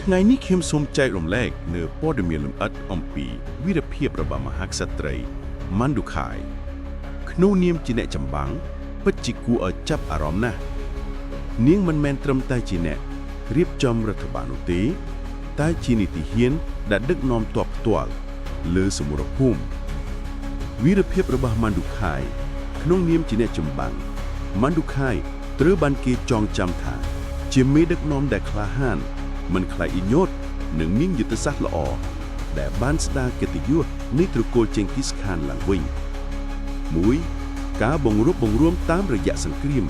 ថ្ងៃនេះខ្ញុំសូមចែករំលែកនៅព័ត៌មានលម្អិតអំពីវីរភាពរបស់មហាក្សត្រីម៉ាន់ឌូខៃក្នុងនាមជាអ្នកចម្បាំងពិតជាគួរឲ្យចាប់អារម្មណ៍ណាស់នាងមិនមែនត្រឹមតែជាអ្នករៀបចំរដ្ឋបាលនោះទេ តែជានីតិហ៊ានដែលដឹកនាំទ័ពផ្ទាល់លើសមរភូមិវីរភាពរបស់ម៉ាន់ឌូខៃក្នុងនាមជាអ្នកចម្បាំងម៉ាន់ឌូខៃត្រូវបានគេចងចាំថា ជាមេដឹកនាំដែលក្លាហាន មិនខ្លាចអ៊ីញ៉ូតនិងមានយុទ្ធសាស្ត្រល្អដែលបានស្ដារកិត្តិយសនៃត្រកូលជេងគីសខានឡើងវិញ 1. ការបង្រួបបង្រួមតាមរយៈសង្គ្រាម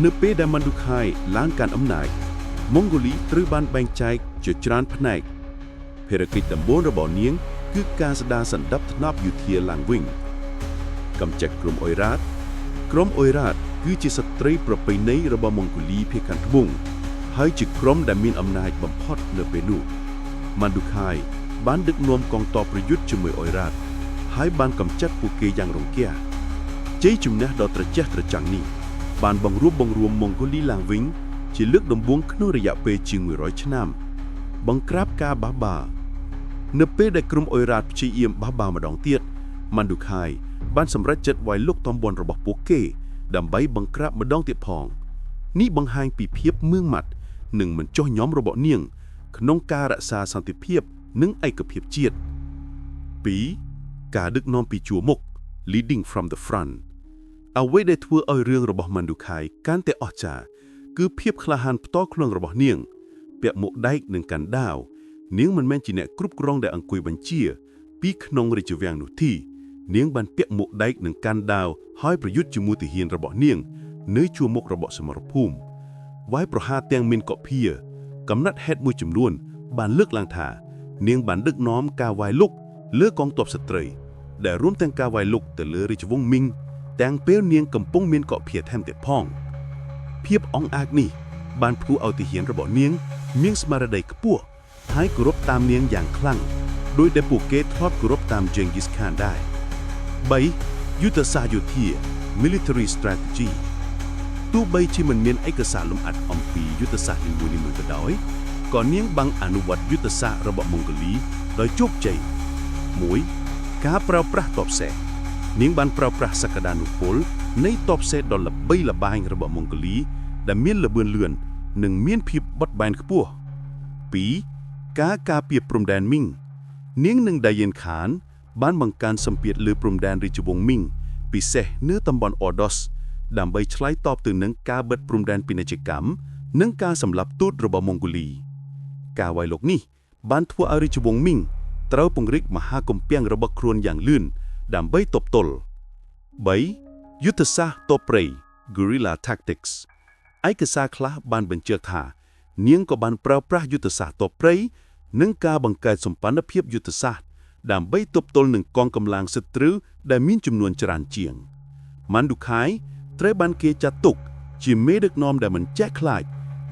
នៅពេលដែលម៉ាន់ឌូខៃឡើងកាន់អំណាចម៉ុងហ្គូលីត្រូវបានបែងចែកជាច្រើនផ្នែកភារកិច្ចដំបូងរបស់នាង គឺការស្ដារសន្តិភាពយោធាឡើងវិញកម្ចាត់ក្រុមអុយរ៉ាតក្រុមអុយរ៉ាតគឺជាសត្រូវប្រពៃណីរបស់ម៉ុងហ្គូលីភាគខាងត្បូងហើយជាក្រុមដែលមានអំណាចបំផុតនៅពេលនោះម៉ាន់ឌូខៃបានដឹកនាំកងទ័ពប្រយុទ្ធជាមួយអុយរ៉ាតហើយបានកម្ចាត់ពួកគេយ៉ាងរង្គាល ជ័យជំនះដ៏ត្រចះត្រចង់នេះបានបង្រួបបង្រួមម៉ុងហ្គូលីឡើងវិញជាលើកដំបូងក្នុងរយៈពេលជាង100ឆ្នាំ បង្ក្រាបការបះបារនៅពេលដែលក្រុមអុយរ៉ាតព្យាយាមបះបារម្ដងទៀតម៉ាន់ឌូខៃបានសម្រេចចិត្តវាយលុកតំបន់របស់ពួកគេ ដើម្បីបង្ក្រាបម្ដងទៀតផងនេះបង្ហាញពីភាពមឿងម៉ាត់និងមិនចុះញោមរបស់នាង ក្នុងការរក្សាសន្តិភាពនិងឯកភាពជាតិ 2. ការដឹកនាំពីជួរមុខ leading from the front អ្វីដែលធ្វើឲ្យរឿងរបស់ម៉ាន់ឌូខៃកាន់តែអស្ចារ្យគឺភាពក្លាហានផ្ទាល់ខ្លួនរបស់នាង ពាក់មួកដែកនិងកាន់ដាវនាងមិនមែនជាអ្នកគ្រប់គ្រងដែលអង្គុយបញ្ជា ពីក្នុងរាជវាំងនោះទេនាងបានពាក់មួកដែកនិងកាន់ដាវហើយប្រយុទ្ធជាមួយទាហានរបស់នាង នៅជួរមុខរបស់សមរភូមិវាយប្រហារទាំងមានកភាកំណត់ហេតុមួយចំនួន បានលើកឡើងថា នាងបានដឹកនាំការវាយលុកលើកងទ័ពសត្រូវដែលរួមទាំងការវាយលុកទៅលើរាជវង្សមីងទាំងពេលនាងកំពុងមានកភាថែមទៀតផង ភាពអង់អាចនេះបានធ្វើឲ្យទាហានរបស់នាង មានស្មារតីខ្ពស់ហើយគោរពតាមនាងយ៉ាងខ្លាំងដោយដែលពួកគេធ្លាប់គោរពតាមជេងគីសខានដែរ3យុទ្ធសាស្ត្រយោធា military strategy ទោះបីជាមិនមានឯកសារលម្អិតអំពីយុទ្ធសាស្ត្រនីមួយៗក៏ដោយក៏នាងបានអនុវត្តយុទ្ធសាស្ត្ររបស់ម៉ុងហ្គូលីដោយជោគជ័យ1ការប្រើប្រាស់ទ័ពសេះនាងបានប្រើប្រាស់សក្តានុពលនៃទ័ពសេះដ៏ល្បីល្បាញរបស់ម៉ុងហ្គូលីដែលមានល្បឿនលឿននិងមានភាពបត់បែនខ្ពស់2ការការពារព្រំដែនមីងនាងនិងដាយិនខាន បានបង្កើនសម្ពាធលើព្រំដែនរាជវង្សមីងពិសេសនៅតំបន់អូដុសដើម្បីឆ្លើយតបទៅនឹងការបិទព្រំដែនពាណិជ្ជកម្មនិងការសម្លាប់ទូតរបស់ម៉ុងហ្គូលី ការវាយលុកនេះបានធ្វើឲ្យរាជវង្សមីងត្រូវពង្រីកមហាកំពាំងរបស់ខ្លួនយ៉ាងលឿនដើម្បីទប់ទល់3យុទ្ធសាស្ត្រទ័ពព្រៃ Guerrilla Tactics ឯកសារខ្លះបានបញ្ជាក់ថា នាងក៏បានប្រើប្រាស់យុទ្ធសាស្ត្រទ័ពព្រៃនិងការបង្កើតសម្ព័ន្ធភាពយុទ្ធសាស្ត្រដើម្បីទប់ទល់នឹងកងកម្លាំងសត្រូវដែលមានចំនួនច្រើនជាងម៉ាន់ឌូខៃត្រូវបានគេចាត់ទុកជាមេដឹកនាំដែលមិនចេះខ្លាច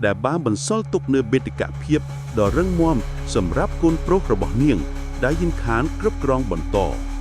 ដែលបានបន្សល់ទុកនូវបេតិកភាពដ៏រឹងមាំសម្រាប់កូនប្រុសរបស់នាងដែលយិនខានគ្រប់គ្រងបន្ត។